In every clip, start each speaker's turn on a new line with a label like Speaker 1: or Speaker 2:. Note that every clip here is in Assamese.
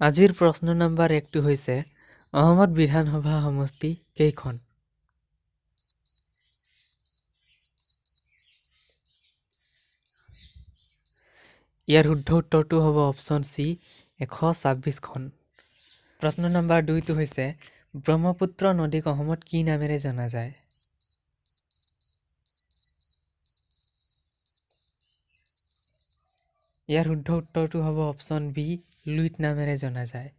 Speaker 1: আজিৰ প্ৰশ্ন নম্বৰ 1টো হৈছে, অসমত বিধানসভা সমষ্টি কেইখন? ইয়াৰ শুদ্ধ উত্তৰটো হ'ব অপশ্যন চি, 126খন। প্ৰশ্ন নম্বৰ 2টো হৈছে, ব্ৰহ্মপুত্ৰ নদীক অসমত কি নামেৰে জনা যায়? ইয়াৰ শুদ্ধ উত্তৰটো হ'ব অপশ্যন বি, লুইত নামেৰে জনা যায়।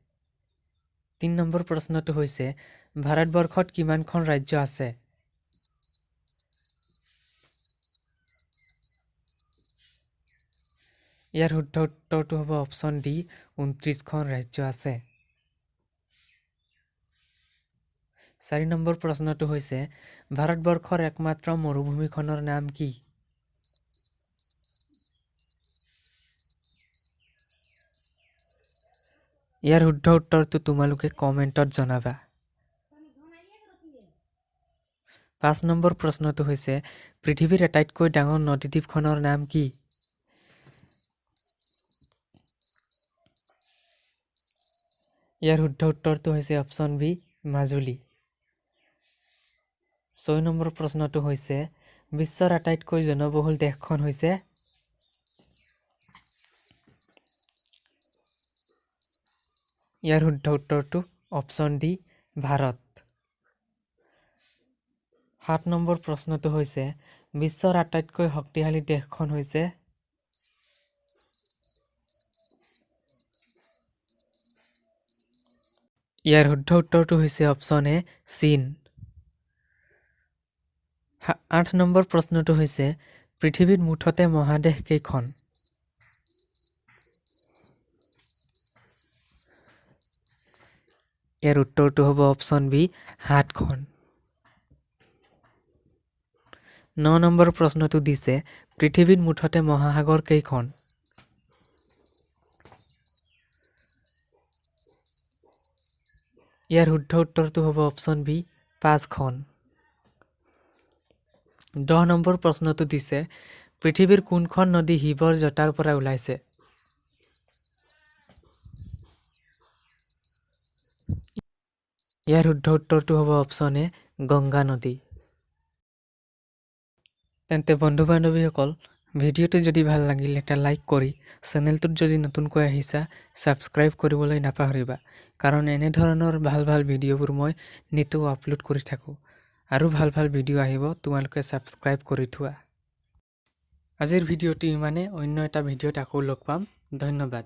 Speaker 1: 3 নম্বৰ প্ৰশ্নটো হৈছে, ভাৰতবৰ্ষত কিমানখন ৰাজ্য আছে? ইয়াৰ শুদ্ধ উত্তৰটো হ'ব অপশ্যন ডি, 29খন ৰাজ্য আছে। 4 নম্বৰ প্ৰশ্নটো হৈছে, ভাৰতবৰ্ষৰ একমাত্ৰ মৰুভূমিখনৰ নাম কি? ইয়াৰ শুদ্ধ উত্তৰটো তোমালোকে কমেণ্টত জনাবা। 5 নম্বৰ প্ৰশ্নটো হৈছে, পৃথিৱীৰ আটাইতকৈ ডাঙৰ নদীদ্বীপখনৰ নাম কি? ইয়াৰ শুদ্ধ উত্তৰটো হৈছে অপশ্যন বি, মাজুলী। 6 নম্বৰ প্ৰশ্নটো হৈছে, বিশ্বৰ আটাইতকৈ জনবহুল দেশখন হৈছে? ইয়াৰ শুদ্ধ উত্তৰটো অপশ্যন ডি, ভাৰত। 7 নম্বৰ প্ৰশ্নটো হৈছে, বিশ্বৰ আটাইতকৈ শক্তিশালী দেশখন হৈছে? ইয়াৰ শুদ্ধ উত্তৰটো হৈছে অপশ্যন এ, চীন। 8 নম্বৰ প্ৰশ্নটো হৈছে, পৃথিৱীত মুঠতে মহাদেশ কেইখন? ইয়াৰ উত্তৰটো হ'ব অপশ্যন বি, 7খন। 9 নম্বৰ প্ৰশ্নটো দিছে, পৃথিৱীত মুঠতে মহাসাগৰ কেইখন? ইয়াৰ শুদ্ধ উত্তৰটো হ'ব অপশ্যন বি, 5খন। 10 নম্বৰ প্ৰশ্নটো দিছে, পৃথিৱীৰ কোনখন নদী শিৱৰ জটাৰ পৰা ওলাইছে? ইয়াৰ শুদ্ধ উত্তৰটো হ'ব অপশ্যন এ, গংগা নদী। তেন্তে বন্ধু বান্ধৱীসকল, ভিডিঅ'টো যদি ভাল লাগিল এটা লাইক কৰি চেনেলটোত যদি নতুনকৈ আহিছা ছাবস্ক্ৰাইব কৰিবলৈ নাপাহৰিবা, কাৰণ এনেধৰণৰ ভাল ভাল ভিডিঅ'বোৰ মই নিতৌ আপলোড কৰি থাকোঁ আৰু ভাল ভাল ভিডিঅ' আহিব, তোমালোকে ছাবস্ক্ৰাইব কৰি থোৱা। আজিৰ ভিডিঅ'টো ইমানে, অন্য এটা ভিডিঅ'ত আকৌ লগ পাম। ধন্যবাদ।